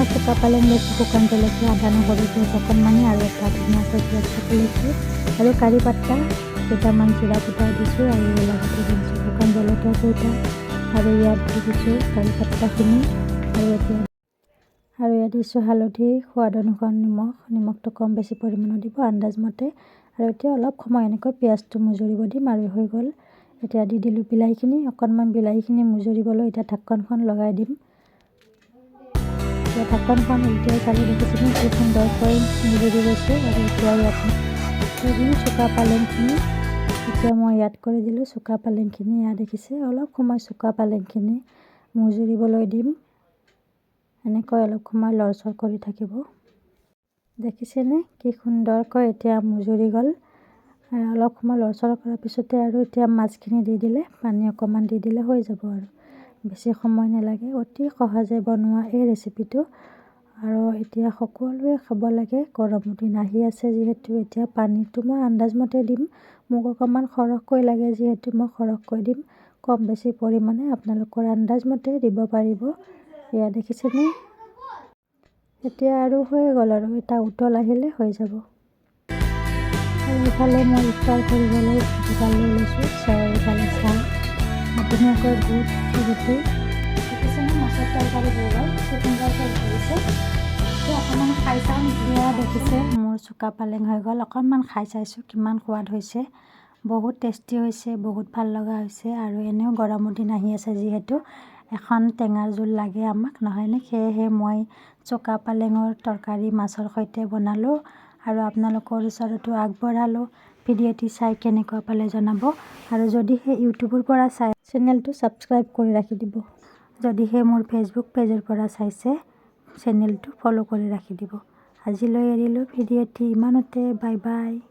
মই চুকা পালেং লৈছোঁ, শুকান জলকীয়া, আদা, নহৰু পেষ্ট অকণমানি আৰু এটা ধুনীয়াকৈ পিঁয়াজ কাটি লৈছোঁ আৰু কাৰি পাত্তা কেইটামান, জিৰা ফুটাই দিছোঁ আৰু লগতে দিছোঁ শুকান জলকীয়া কেইটা আৰু ইয়াত দি দিছোঁ কাৰি পাত্তাখিনি। আৰু এতিয়া আৰু ইয়াত দিছোঁ হালধি, সোৱাদ অনুসৰি নিমখ। নিমখটো কম বেছি পৰিমাণত দিব আন্দাজমতে। আৰু এতিয়া অলপ সময় এনেকৈ পিঁয়াজটো মুজৰিব দিম আৰু হৈ গ'ল। এতিয়া দি দিলোঁ বিলাহীখিনি। অকণমান বিলাহীখিনি মুজৰিবলৈ এতিয়া ঢাকনখন লগাই দিম। এতিয়া ঢাকনখন উলিয়াই চালোঁ, দেখিছেনে কি সুন্দৰকৈ মুজৰি গৈছে। আৰু এতিয়া ইয়াত দি দিম চুকা পালেংখিনি। এতিয়া মই ইয়াত কৰি দিলোঁ চুকা পালেংখিনি। ইয়াত দেখিছে, অলপ সময় চুকা পালেংখিনি মুজৰিবলৈ দিম। এনেকৈ অলপ সময় লৰচৰ কৰি থাকিব। দেখিছেনে কি সুন্দৰকৈ এতিয়া মুজৰি গ'ল। অলপ সময় লৰচৰ কৰাৰ পিছতে আৰু এতিয়া মাছখিনি দি দিলে, পানী অকণমান দি দিলে হৈ যাব আৰু বেছি সময় নালাগে। অতি সহজে বনোৱা এই ৰেচিপিটো আৰু এতিয়া সকলোৱে খাব লাগে। গৰমৰ দিন আহি আছে যিহেতু। এতিয়া পানীটো মই আন্দাজমতে দিম। মোক অকণমান সৰহকৈ লাগে যিহেতু মই সৰহকৈ দিম। কম বেছি পৰিমাণে আপোনালোকৰ আন্দাজমতে দিব পাৰিব। এয়া দেখিছেনে? এতিয়া আৰু হৈ গ'ল আৰু এটা উতল আহিলে হৈ যাব। আৰু ইফালে মই ইফতাৰ কৰিবলৈ যোগাৰ লৈ লৈছোঁ। ইফালে চাহ, ধুনীয়াকৈ বুট, ৰুটি। দেখিছেনে, মাছৰ তৰকাৰী হৈ গ'ল। কি সুন্দৰকৈ উতলিছে। এতিয়া অকণমান খাই চাওঁ নেকি? এয়া দেখিছে, মোৰ চুকা পালেং হৈ গ'ল। অকণমান খাই চাইছোঁ কিমান সোৱাদ হৈছে। বহুত টেষ্টি হৈছে, বহুত ভাল লগা হৈছে। আৰু এনেও গৰমৰ দিন আহি আছে যিহেতু এখন টেঙাৰ জোল লাগে আমাক, নহয়নে? সেয়েহে মই চুকা পালেঙৰ তৰকাৰী মাছৰ সৈতে বনালোঁ আৰু আপোনালোকৰ ওচৰতো আগবঢ়ালোঁ। ভিডিঅ'টি চাই কেনেকুৱা পালে জনাব আৰু যদিহে ইউটিউবৰ পৰা চাই, চেনেলটো ছাবস্ক্ৰাইব কৰি ৰাখি দিব। যদিহে মোৰ ফেচবুক পেজৰ পৰা চাইছে, চেনেলটো ফ'ল' কৰি ৰাখি দিব। আজিলৈ এৰিলোঁ ভিডিঅ'টি ইমানতে। Bye bye.